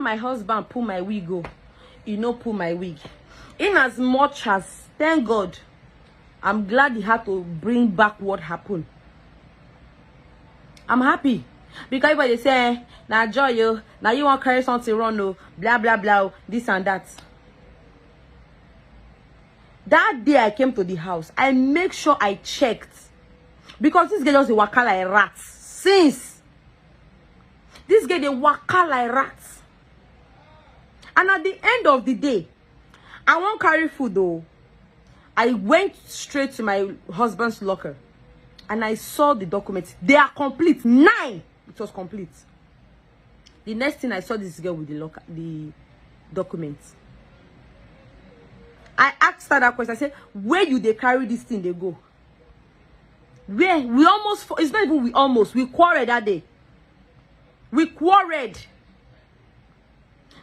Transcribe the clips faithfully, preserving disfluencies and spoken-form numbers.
My husband pull my wig o. He no pull my wig. In as much as, thank God, I'm glad he had to bring back what happened. I'm happy because everybody say, "Na joy o, na you wan carry something run o, blah blah blah o, this and that." That day I came to the house, I make sure I checked, because this girl just dey waka like rat since. This girl dey waka like rat. And at the end of the day, I wan carry food o. I went straight to my husband's locker and I saw the documents. They are complete. Nine. It was complete. The next thing, I saw this girl with the locker, the documents. I asked her that question. I said, "Where you dey carry this thing dey go?" Where? We almost fo-, it's not even we almost, we quarreled that day. We quarreled.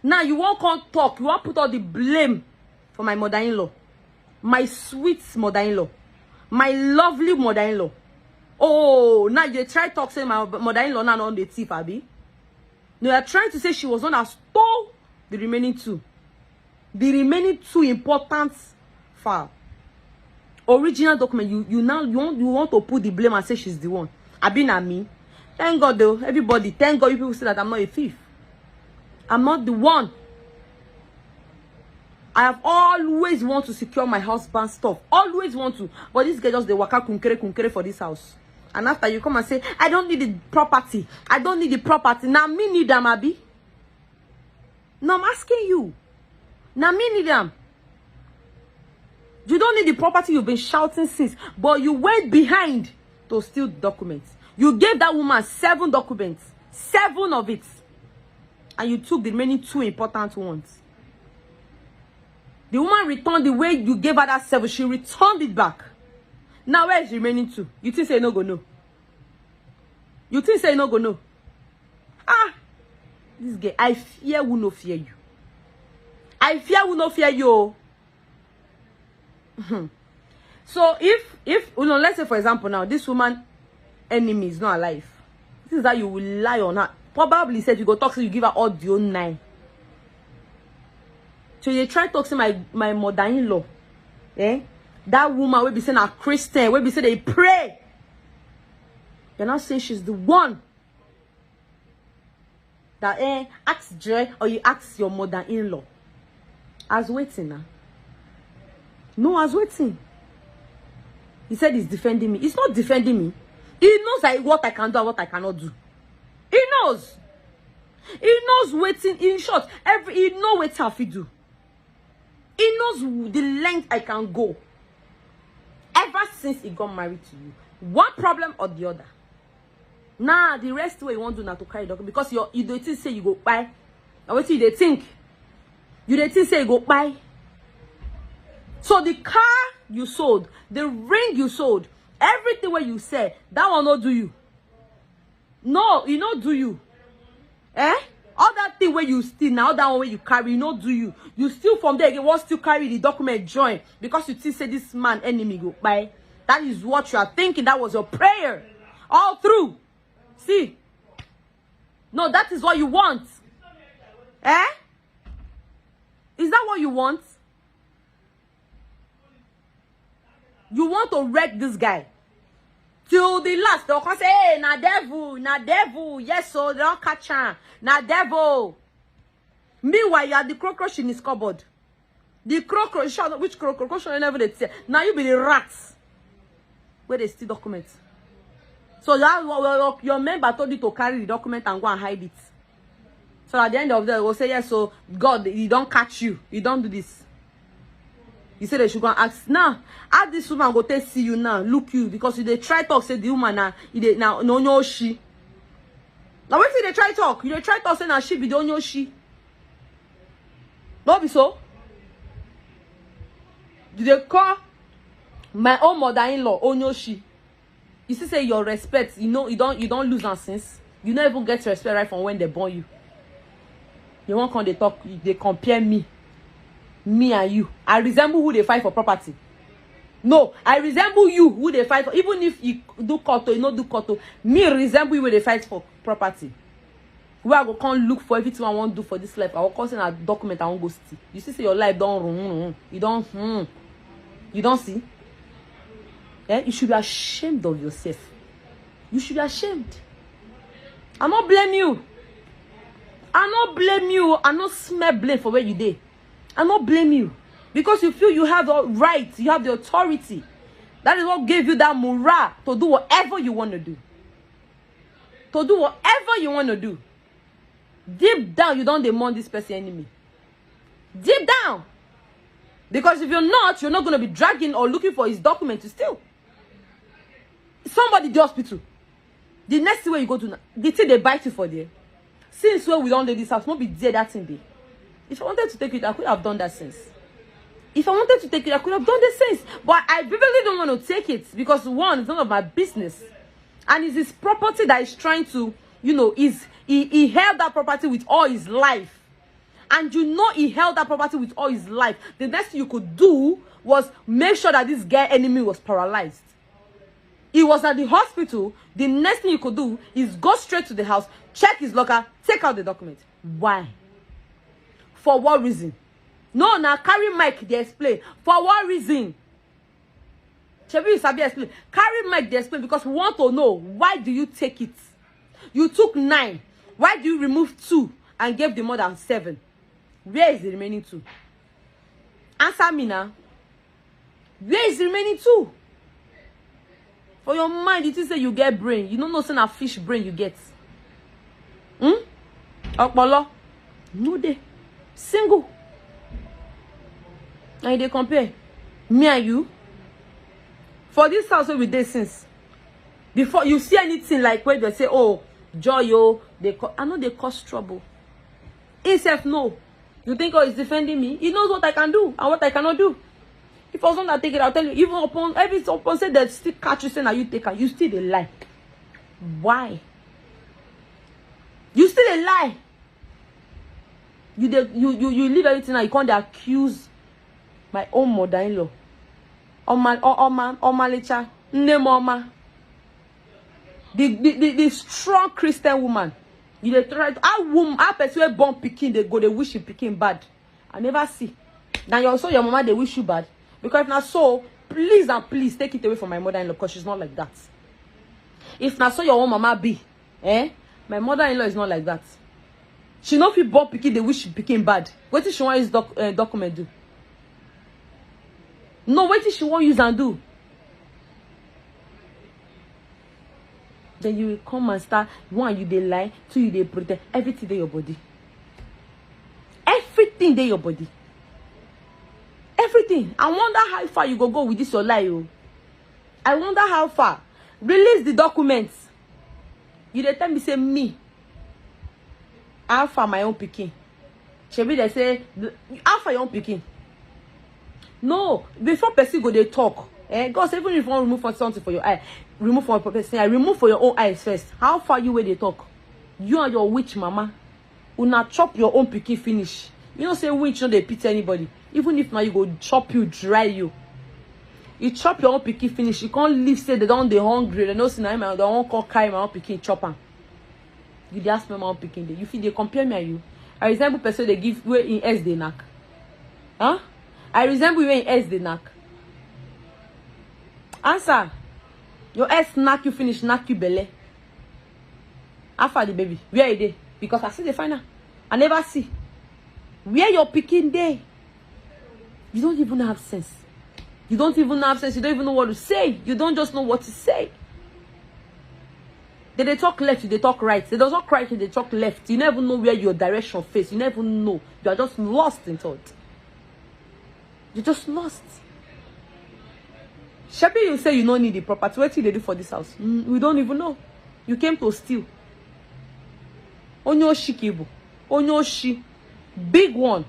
Now you wan come talk, you wan put all the blame for my mother-in-law, my sweet mother-in-law, my lovely mother-in-law. Oh, now you dey try talk say my mother-in-law now don dey thief, abi? No, you are trying to say she was one that stole the remaining two. The remaining two important file. Original document, you, you now, you want, you want to put the blame and say she's the one. Abi na me? Thank God though, everybody, thank God you people say that I'm not a thief. I'm not the one. I have always want to secure my husband's stuff. Always want to. But this girl just dey waka kunkere kunkere for this house. And after you come and say, "I don't need the property. I don't need the property." Now me need am, abi? No, I'm asking you. Now me need am. You don't need the property you've been shouting since, but you went behind to steal the documents. You gave that woman seven documents, seven of it, and you took the remaining two important ones. The woman returned the way you gave her that seven. She returned it back. Now where is the remaining two? You think say you no go know? You think say you no go know? Ah, this girl, I fear who no fear you. I fear who no fear you o. So if, if, you know, let's say for example now, this woman enemy is not alive. This is how you will lie on her. Probably say if you go talk, so you give her audio nine. So you try talk say my, my mother-in-law, eh? That woman wey be say na Christian, wey be say dey pray. You're not saying she's the one. That, eh, ask Joy or you ask your mother-in-law. As wetin na? No, as wetin? He said he's defending me. He's not defending me. He knows I, what I can do and what I cannot do. He knows. He knows wetin, in short, every, he know wetin I fit do. He knows the length I can go. Ever since he got married to you, one problem or the other. Now the rest wey you wan do na to carry document, because you, you dey think say you go buy. Na wetin you dey think? You dey think say you go buy? So the car you sold, the ring you sold, everything wey you sell, that one no do you. No, e no do you. Eh? All that thing wey you steal now, that one wey you carry, e no do you. You steal from there again, wan still carry the document join because you think say this man enemy go buy. That is what you are thinking. That was your prayer all through. See, no, that is what you want. Eh? Is that what you want? You want to wreck this guy till the last. They'll come say, "Hey, na devil, na devil. Yes, so they don't catch him. Na devil." Meanwhile, you are the cockroach in his cupboard. The cockroach, which cockroach? Cockroach never dey tear. Now you be the rat where they steal documents. So your, your, your member told you to carry the document and go and hide it. So at the end of the day, go say, "Yes, so God, he don't catch you. He don't do this." You say they should go and ask. Now, how this woman go take see you now? Look you, because you dey try talk say the woman na, you dey, na, no, no, she. Now, wetin you dey try talk? You dey try talk say na she be the only she. No be so? You dey call my own mother-in-law Onyoshi. You see say your respect, you know, you don't, you don't lose am since. You no even get respect right from when they born you. You wan come dey talk, you dey compare me, me and you. I resemble who dey fight for property? No, I resemble you who dey fight for, even if you do koto, you no do koto. Me resemble you wey dey fight for property. Where I go come look for everything I wan do for this life, I go come say na document I wan go steal. You see say your life don run, run, run. You don, hmm. You don see? Eh? You should be ashamed of yourself. You should be ashamed. I no blame you. I no blame you. I no smell blame for where you dey. I no blame you. Because you feel you have the right, you have the authority. That is what gave you that morale to do whatever you want to do. To do whatever you want to do. Deep down, you don dey mourn this person enemy. Deep down. Because if you're not, you're not going to be dragging or looking for his document to steal. Somebody dey hospital. The next thing wey you go do na, the thing dey bite you for there. Since wey we don dey this house, no be there that thing dey. If I wanted to take it, I could have done that since. If I wanted to take it, I could have done the since. But I vividly don't want to take it because, one, it's none of my business. And it's his property that he's trying to, you know, is he, he held that property with all his life. And you know he held that property with all his life. The next thing you could do was make sure that this guy enemy was paralyzed. He was at the hospital. The next thing you could do is go straight to the house, check his locker, take out the document. Why? For what reason? No, now carry mic, they explain. For what reason? Shebi you sabi explain. Carry mic, they explain, because we want to know, why do you take it? You took nine. Why do you remove two and give the mother seven? Where is the remaining two? Answer me now. Where is the remaining two? For your mind, you think say you get brain. You no know say na fish brain you get. Hmm? Opolo. No dey. Single. And you dey compare me and you. For this house wey we dey since, before you see anything like wey dem say, oh, joy o, dey co-, I no dey cause trouble. He sef know. You think God is defending me? He knows what I can do and what I cannot do. If I was not take it, I'll tell you. Even upon every, upon say dem still catch you, say na you take am, you still dey lie. Why? You still dey lie. You dey, you, you, you leave everything now. You come dey accuse my own mother-in-law. Oma, O-, Oma, Omalicha, Nne m Oma. The, the, the, the strong Christian woman. You dey try to, how wom-, how person wey born pikin dey go dey wish him pikin bad? I never see. Na your, so your mama dey wish you bad? Because if na so, please and please take it away from my mother-in-law, because she's not like that. If na so your own mama be, eh? My mother-in-law is not like that. She no fit born pikin dey wish pikin bad. Wetin she wan use doc-, eh, document do? No, wetin she wan use am do? Then you will come and start, one, you dey lie, two, you dey pretend. Everything dey your body. Everything dey your body. Everything. I wonder how far you go go with this your lie o. I wonder how far. Release the documents. You dey tell me say me, how far my own pikin? Shebi dem say, how far your own pikin? No, before person go dey talk, eh, God say, even if you wan remove something for your eye, remove for person eye, remove for your own eyes first. How far you wey dey talk? You and your witch mama, una chop your own pikin finish. You know say witch no dey pity anybody. Even if na you go chop you, dry you. You chop your own pikin finish, you come leave say dem don dey hungry, dem no see na him, dem wan come carry my own pikin chop am. You dey ask me my own pikin dey. You fit dey compare me and you? I resemble person dey give wey him ears dey knack? Huh? I resemble you wey him ears dey knack? Answer. Your ears knack you finish, knack you belle. How far the baby? Where e dey? Because I still dey find am. I never see. Where your pikin dey? You don't even have sense. You don't even have sense. You don't even know what to say. You don't just know what to say. Dem dey talk left, you dey talk right. Dem does not cry, you dey talk left. You never know where your direction face. You never know. You are just lost in thought. You just lost. Shebi you say you no need the property. Wetin you dey do for this house? Mm, we don't even know. You came to steal. Onye oshi ka ị bụ. Onye oshi. Big one.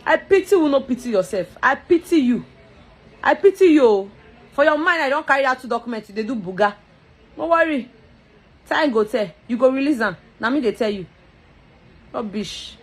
I pity you, no pity yourself. I pity you. I pity you o. For your mind, I don carry out two documents. You dey do buga. No worry. Time go tell. You go release am. Na me dey tell you. Rubbish.